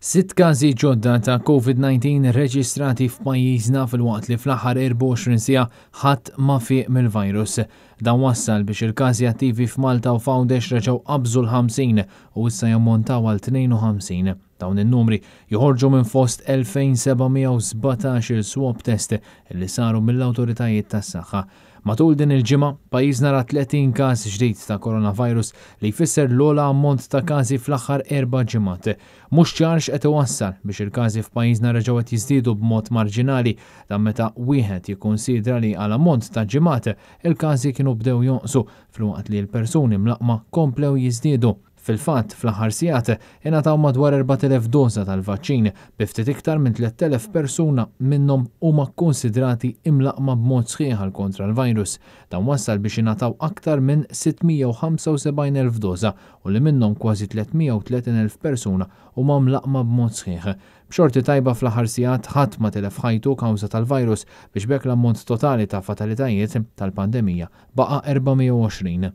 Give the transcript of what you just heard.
Sitt każi ġodda ta' Covid-19 reġistrati f'pajjiżna filwaqt li fl-aħħar 24 siegħa ħadd ma fieq mill-virus. Dan wassal biex il-każi attivi f'Malta u f'Għawdex reġgħu qabżu l-50 u issa jammontaw għal 52. Dawn in-numri joħorġu minn fost 2,717 il-swab test li saru mill-awtoritajiet tas-saħħa. Matul din il-ġimgħa, pajjiżna ra 30 każ ġdid ta' coronavirus li jfisser l-ogħla ammont ta' każi fl-aħħar erba' ġimgħat. Mhux ċar x'qed iwassal biex il-każi f'pajjiżna reġgħu qed jiżdiedu b'mod marġinali, dan meta wieħed jikkunsidra li għal ammont ta' ġimgħat il-każi kienu bdew jonqsu filwaqt li l-persuni mlaqqma komplew jiżdiedu. Fil-fatt, fl-aħħar sigħat ingħataw madwar 4,000 doża tal-vaċċin, bi ftit iktar minn 3,000 persuna minnhom huma kkunsidrati imlaqqma b'mod sħiħ għal kontra l-virus. Dan wassal biex ingħataw aktar minn 675,000 doża u li minnhom kważi 330,000 persuna huma mlaqqma b'mod sħiħ. B'xorti tajba fl-aħħar sigħat ħadd ma tilef ħajtu kawża tal-virus biex b'hekk l-ammont totali ta' fatalitajiet tal-pandemija baqa' 420.